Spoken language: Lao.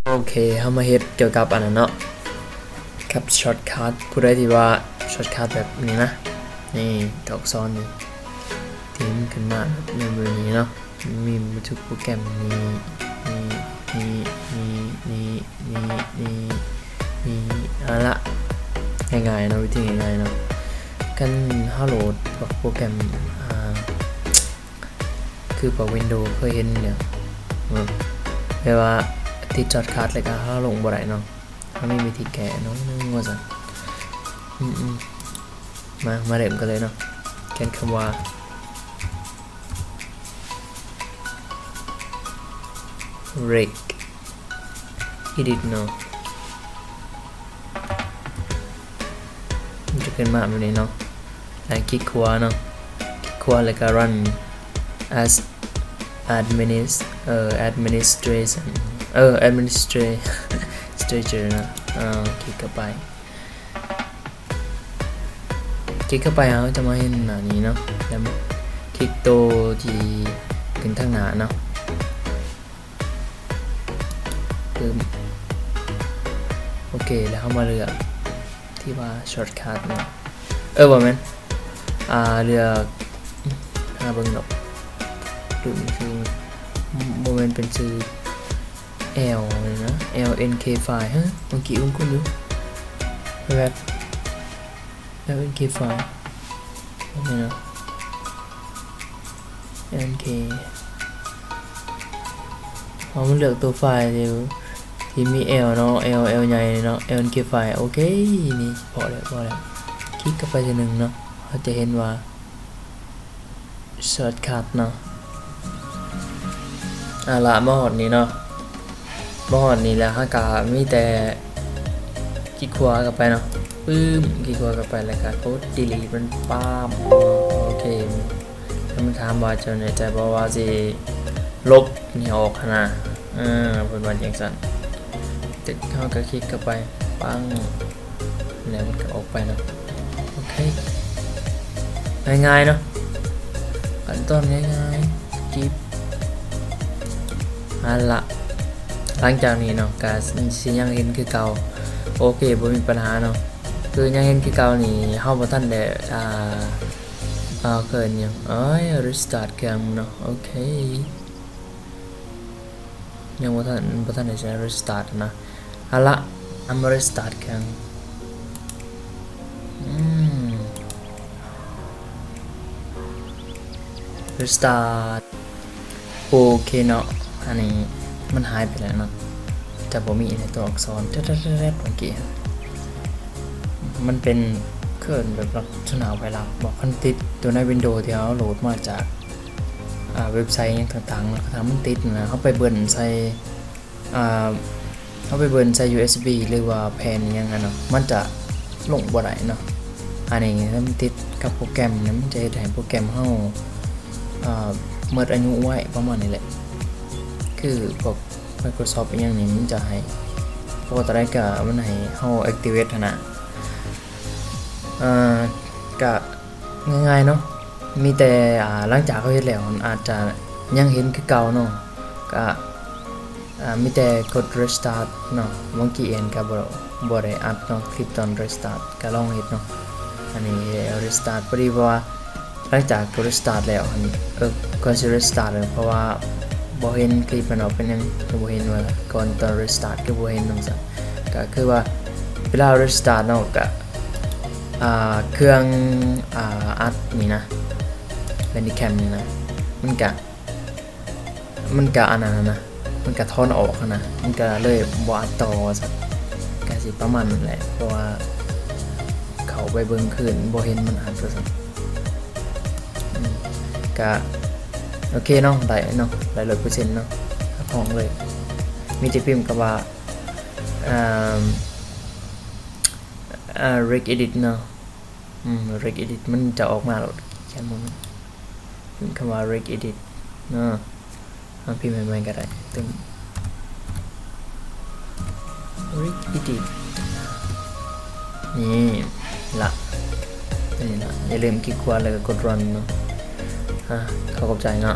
ໂອເຄ ເຮົາມາເຮັດກ່ຽວກັບອັນນັ້ນເນາະ ກັບຊອດຄັດ. ຜູ້ໃດທີ່ວ່າຊອດຄັດແບບນີ້ນະ ນີ້ຕົວອັກສອນນີ້ ທີ່ມັນຂຶ້ນມາໃນມື້ນີ້ເນາະ ມີໝົດທຸກໂປຣແກຣມ ນີ້ ນີ້ ນີ້ ນີ້ ເອົາລະ ງ່າຍໆເນາະ ວິທີງ່າຍໆເນາະ. ຄັນເຮົາໂຫຼດພວກໂປຣແກຣມ ອ່າ ຄືພວກວິນໂດ ເຄີຍເຫັນຢູ່ ແບບວ່າຕິດຊອດຄັດ ແລ້ວກໍເຮົາລົງບໍ່ໄດ້ເນາະ. ເຮົາມີວິທີແກ້ໜ້ອຍໜຶ່ງວ່າຊັ້ນ. ອືມໆ ມາ ມາເລີ່ມກັນເລີຍເນາະ. ຂຽນຄຳວ່າ Rec Edit ເນາະ ມັນຈະຂຶ້ນມາແບບນີ້ເນາະ ແລ້ວຄລິກຂວາເນາະ ຄລິກຂວາ ແລ້ວກໍ Run as Adminis ເອີ Administration ເອີ Administrator ເນາະ. ເອີ ຄລິກເຂົ້າໄປ ຄລິກເຂົ້າໄປ ເຮົາຈະມາເຫັນໜ້ານີ້ເນາະ ແລ້ວຄລິກໂຕທີ່ຂຶ້ນທາງໜ້າເນາະ. ປຶ້ມ ໂອເຄ ແລ້ວເຮົາມາເລືອກທີ່ວ່າຊອດຄັດເນາະ ເອີ ບໍ່ແມ່ນ ອ່າ ເລືອກ ຫາເບິ່ງດອກ ລືມຊື່ ບໍ່ແມ່ນເປັນຊື່ L ນີ້ນະ LNK file ຮະ ເມື່ອກີ້ຄຸ້ນໆຢູ່ ແວບ LNK file ນີ້ນະ LNK ເຮົາມາເລືອກຕົວໄຟລ໌ທີ່ ທີ່ມີ L ເນາະ L L ໃຫຍ່ເນາະ LNK file. ໂອເຄ ນີ້ພໍແລ້ວ ພໍແລ້ວ ຄລິກເຂົ້າໄປເທື່ອໜຶ່ງເນາະ ເຮົາຈະເຫັນວ່າ ຊອດຄັດເນາະ. ເອົາລະ ມາຮອດນີ້ເນາະ ມາຮອດນີ້ແລ້ວ ເຮົາກະມີແຕ່ຄລິກຂວາເຂົ້າໄປເນາະ ປຶ້ມ ຄລິກຂວາເຂົ້າໄປ ແລ້ວກະກົດ delete ມັນປາບ. ໂອເຄ ແລ້ວມັນຖາມວ່າເຈົ້າແນ່ໃຈບໍ່ວ່າຊິລົບນີ້ອອກຫັ້ນນະ ເອີ ເພິ່ນວ່າຈັ່ງຊັ້ນ. ເຮົາກະຄລິກເຂົ້າໄປ ປັ້ງ ແລ້ວມັນກໍອອກໄປເນາະ. ໂອເຄ ງ່າຍໆເນາະ ຂັ້ນຕອນງ່າຍໆ ຈິບ. ເອົາລະ ຫຼັງຈາກນີ້ເນາະ ກໍຊິຍັງເຫັນຄືເກົ່າ. ໂອເຄ ບໍ່ມີບັນຫາເນາະ ຄືຍັງເຫັນຄືເກົ່ານີ້ ເຮົາບໍ່ທັນໄດ້ ອ່າ ອ່າ ເອີ້ນຫຍັງ ເອີຍ restart ເຄື່ອງເນາະ. ໂອເຄ ຍັງບໍ່ທັນ ບໍ່ທັນໄດ້ໃຊ້ restart ນະ. ເອົາລະ ເອົາມາ restart ເຄື່ອງ ອືມ restart. ໂອເຄເນາະ ອັນນີ້ມັນຫາຍໄປແລ້ວເນາະ ຈະບໍ່ມີໃນຕົວອັກສອນ ແຕດໆໆ ເມື່ອກີ້ ມັນເປັນ ເອີ້ນແບບລັກສະນະໄວຣັສບໍ ຄັນຕິດຕົວໃນ Windows ທີ່ເຮົາໂຫຼດມາຈາກ ອ່າ ເວັບໄຊຫຍັງຕ່າງໆເນາະ ຖ້າມັນຕິດນະ ເຮົາໄປເບິ່ນໃສ່ ອ່າ ເຮົາໄປເບິ່ນໃສ່ ຢູເອັສບີ ຫຼືວ່າແຜ່ນອີ່ຫຍັງຫັ້ນເນາະ ມັນຈະລົງບໍ່ໄດ້ເນາະ. ອັນນີ້ຖ້າມັນຕິດກັບໂປຣແກຣມນີ້ ມັນຈະເຮັດໃຫ້ໂປຣແກຣມເຮົາ ອ່າ ໝົດອາຍຸໄວ ປະມານນີ້ແຫຼະ ຄືພວກ Microsoft ອີ່ຫຍັງນີ້ ມັນຈະໃຫ້ ພໍເທົ່າໃດກໍມັນໃຫ້ເຮົາ activate ຫັ້ນນະ. ເອີ ກະງ່າຍໆເນາະ ມີແຕ່ ອ່າ ຫຼັງຈາກເຮົາເຮັດແລ້ວ ມັນອາດຈະຍັງເຫັນຄືເກົ່າເນາະ ກະ ອ່າ ມີແຕ່ກົດ restart ເນາະ. ເມື່ອກີ້ແອນກໍບໍ່ ບໍ່ໄດ້ອັດເນາະ ຄລິບຕອນ restart ກໍລອງເຮັດເນາະ. ອັນນີ້ restart ພໍດີ ເພາະວ່າ ຫຼັງຈາກ restart ແລ້ວຫັ້ນ ເອີ ກ່ອນຊິ restart ເລີຍ ເພາະວ່າບໍ່ເຫັນຄລິບມັນອອກ ເປັນຫຍັງຄືບໍ່ເຫັນວ່າ ກ່ອນຕອນ restart ຄືບໍ່ເຫັນຈັ່ງຊັ້ນ. ກໍຄືວ່າເວລາ restart ເນາະ ກໍ ອ່າ ເຄື່ອງ ອ່າ ອັດນີ້ນະ Bandicam ນີ້ນະ ມັນກະ ມັນກະອັນນັ້ນນະ ມັນກະຖອນອອກຫັ້ນນະ ມັນກະເລີຍບໍ່ອັດຕໍ່ວ່າຊັ້ນ. ກະຊິປະມານນັ້ນແຫຼະ ເພາະວ່າເຂົ້າໄປເບິ່ງຄືນບໍ່ເຫັນມັນອັດວ່າຊັ້ນ. ອືມ ກະໂອເຄເນາະ ໄດ້ເນາະ ໄດ້ຮ້ອຍເປີເຊັນເນາະ ຮັບຮອງເລີຍ. ມີແຕ່ພິມຄຳວ່າ ອ່າ ອ່າ Rec Edit ເນາະ. ອືມ Rec Edit ມັນຈະອອກມາໂລດ ຂຽນໝົດ ພິມຄຳວ່າ Rec Edit ເນາະ. ເຮົາພິມໃໝ່ໆກໍໄດ້ ຕຶງ Rec Edit ນີ້ລະ ນີ້ລະ. ຢ່າລືມຄລິກຂວາ ແລ້ວກໍກົດ Run ເນາະ. ອ່າ ຂໍຂອບໃຈເນາະ.